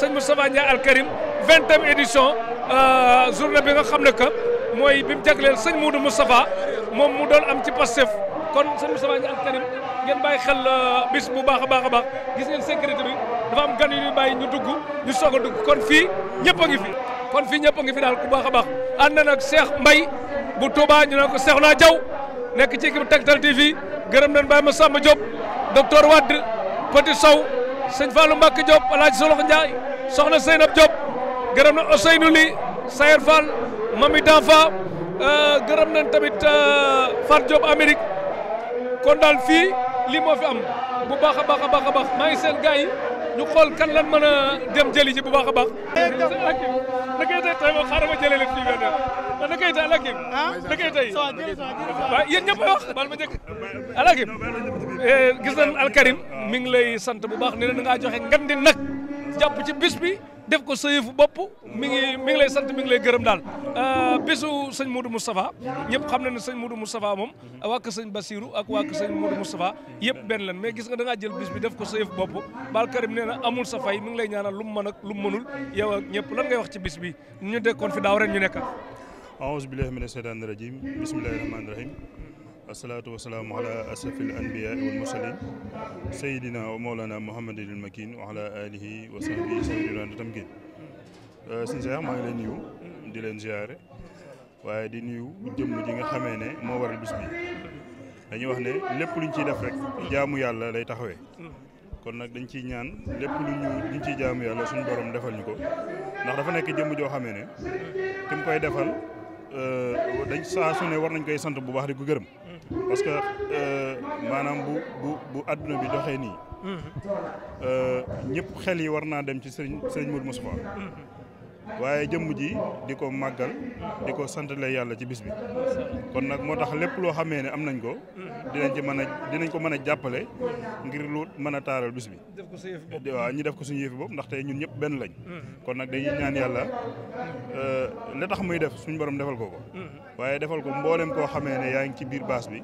sëñ Moustapha Ndiaye Al Karim 20e édition journée bi nga xam ne que mooy bi mu jagleel sëñ Moudou Moustapha moom mu doon am ci Pastef kon sëñ Moustapha Ndiaye Al Karim ngeen bàyyi xel bis bu baax a baax a baax gis ngeen sécurité bi dafa am gan yu ñuy bàyyi ñu dugg ñu soog a dugg kon fii ñëpp a ngi fi kon fii ñëpp a ngi fi daal ku baax a baax ànd na nag Cheikh Mbaye bu Touba ñu ne ko Cheikh naa Diaw nekk ci équipe Tektal TV gërëm nañ Baye Massamba Diop docteur Wade Petit Sow sëñ Fallou Mbacke Diop Alaaji Solox Ndiaye soxna Seynab Diop gërëm na Ousseynou Ly Sayer Fall Mami Danfa gërëm nañ tamit Fat Diop Amérique kon daal fii lii moo fi am bu baax a baax a baax a baax maa ngi seen gars yi ñu xool kan lan mën a dem jëli ji bu baax a baax. da koy tey moom xaaral ma jëlee leen fii benn da koy tey Alakim da koy tey waaw yéen ñëpp a wax baal ma njëkk Alakim gis nañ Al Karim mi ngi lay sant bu baax nee na da ngaa joxe ngan di nag jàpp ci bis bi def ko sa yëfu bopp mi ngi lay sant mi ngi lay gërëm daal bésu sëñ Moudou Moustapha ñëpp xam na ne sëñ Moudou Moustapha moom waa kër sëñ Bassirou ak waa kër sëñ Moudou Moustapha yëpp benn lan mais gis nga da ngaa jël bis bi def ko sa yëfu bopp Al Karim nee na amul sa fay mi ngi lay ñaanal lu mu mën ak lu mu mënul yow ak ñëpp lan ngay wax ci bis bi ñu dekkoon fi daaw ren ñu nekkat aouzu billahi mina shaytaani rajim bismillahi rahmaani rahim asalaatu wasalaamu ala asrafil anbiya wal mursalin sayidina wa mawlana muhammadin al makin wa ala alihi wa sahbihi sayyidina tamkin sëñ Cheikh maa ngi leen nuyu di leen ziare waaye di nuyu jëmm ji nga xamee ne moo waral bis bi dañuy wax ne lépp luñ ciy def rek jaamu yàlla lay taxawee kon nag dañ ciy ñaan lépp luñ ciy jaamu yàlla suñu borom defal ñu ko ndax dafa nekk jëmm joo xamee ne ki mu koy defal dañ saa su ne war nañ koy sant bu baax di ko gërëm parce que maanaam bu adduna bi doxee nii ñëpp xel yi war naa dem ci sëriñ Moudou Moustapha waaye jëmm ji di ko màggal di ko santale yàlla ci bis bi kon nag moo tax lépp loo xamee ne am nañ ko dinañ ko mën a jàppale ngir lu mën a taaral bis bi waaw ñu def ko suñu yëfi bopp ndaxte ñun ñëpp benn lañ kon nag dañuy ñaan yàlla la tax muy def suñu borom defal ko waaye defal ko mboolem koo xamee ne yaa ngi ci biir baas bi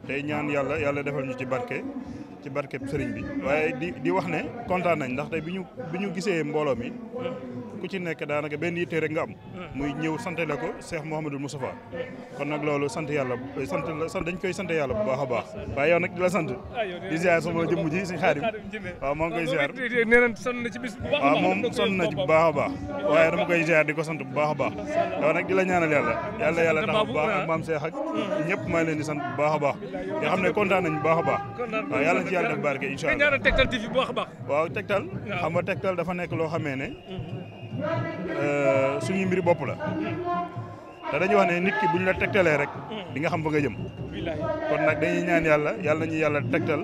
tey ñaan yàlla defal ñu ci barke sëriñ bi waaye di wax ne kontaan nañ ndax tey bi ñu gisee mbooloo mi ku ci nekk daanaka benn yitte rek nga am muy ñëw sant la ko Cheikh Mouhamadou Moustapha kon nag loolu sant yàlla dañ koy sant yàlla bu baax a baax waaye yow nag di la sant di ziar sama jëmm ji Sëñ Xaadim waaw moo ngi koy ziar waaw moom sonn na ci bu baax a baax waaye dama koy ziar di ko sant bu baax a baax yow nag di la ñaanal yàlla tax bu baax ak maam Cheikh ak ñëpp maa leen di sant bu baax a baax nga xam ne kontaan nañ bu baax a baax waaw yàlla ci yàlla def barke incha allah Tektal TV bu baax a baax waaw Tektal xam nga Tektal dafa nekk loo xamee ne suñu mbiri bopp la te dañuy wax ne nit ki buñ la tegtalee rek di nga xam fa nga jëm kon nag dañuy ñaan yàlla nañu yàlla tegtal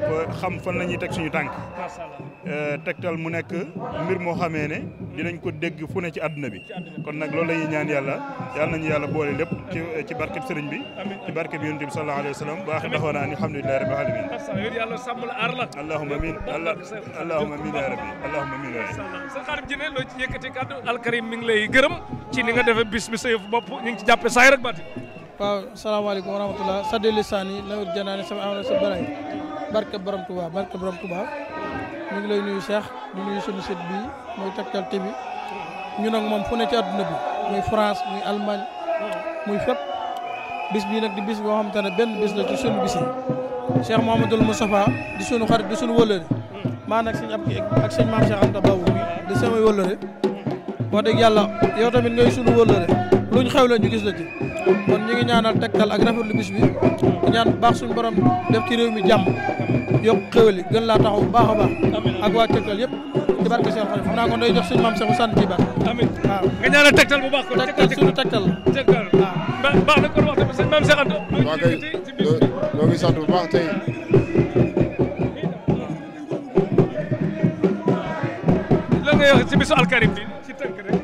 ba xam fan la ñuy teg suñu tànk Tektal mu nekk mbir moo xamee ne dinañ ko dégg fu ne ci àdduna bi kon nag loolu la ñuy ñaan yàlla nañu yàlla boole lépp ci barkeb sëriñ bi ci barkeb yonent bi sallallahu alayhi wa sallam baax daxoona ani alhamdulillahi rabbil alamin allahumma amin allahumma amin ya rabbi allahumma amin ya rabbi sa xarit ji ne loo ci yëkkati kàddu Al Karim mi ngi lay gërëm ci ni nga defee bis bi sa yëfu bopp ñu ngi ci jàppe saay rek baati waaw salaamaaleykum wa rahmatullah saddi lisaani nawir janaani sama amana sa baray barke borom Touba ñu ngi lay nuyu Cheikh di nuyu suñu site bi muy Tektal TV ñu nag moom fu ne ci àdduna bi muy France muy Allemagne muy fépp bis bii nag di bis boo xamante ne benn bis la ci suñu bis yi Cheikh Mouhamadoul Moustapha di suñu xarit di suñu wëllëre maa nag sëñ Abdi ak sëñ Maam Cheikh Anta Babou mi di samay wëllëre wax dëgg yàlla yow tamit ngay suñu wëllëre luñ xew la ñu gis la ci kon ñu ngi ñaanal Tektal ak rafetlu bis bi ñaan baax suñu borom def ci réew mi jàmm yokk xéwal yi gën laa taxaw bu baax a baax ak waa Tektal yëpp ci barke Cheikh Xadim xam naa kon day jox suñu maam Cheikh mu sànni ci baat amiin waaw nga ñaanal Tektal bu baax ko Tektal suñu Tektal la waaw baax na kon wax tamit sëñ maam Cheikh Anta waa kay ñoo ngi sant bu baax tey lan ngay wax ci bisu Al Karim bi ci tënk rek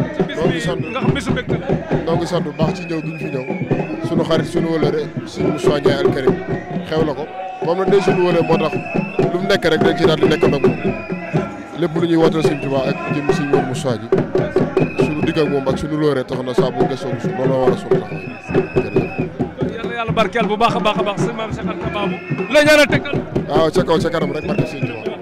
nga xam bisu mbégte la ñoo ngi sant bu baax ci ñëw gi ñu fi ñëw sunu xarit sunu wëlëre sëñ Moustapha Ndiaye Al Karim xew la ko moom nag day sunu wëlëre moo tax lu mu nekk rek dañ ci daal di nekk nag moom lépp lu ñuy wootal sëñ Tuubaa ak jëm sëñ moom Moustapha ji sunu digg ak moom ak sunu lóore tax na saa bu gëstoo looloo war a sunu taxawaay jërëjëf barkeel bu baax a baax a baax sëñ maam Cheikh Anta Babou la ñaanal tegtal waaw ca kaw ca kanam rek barke sëñ Tuubaa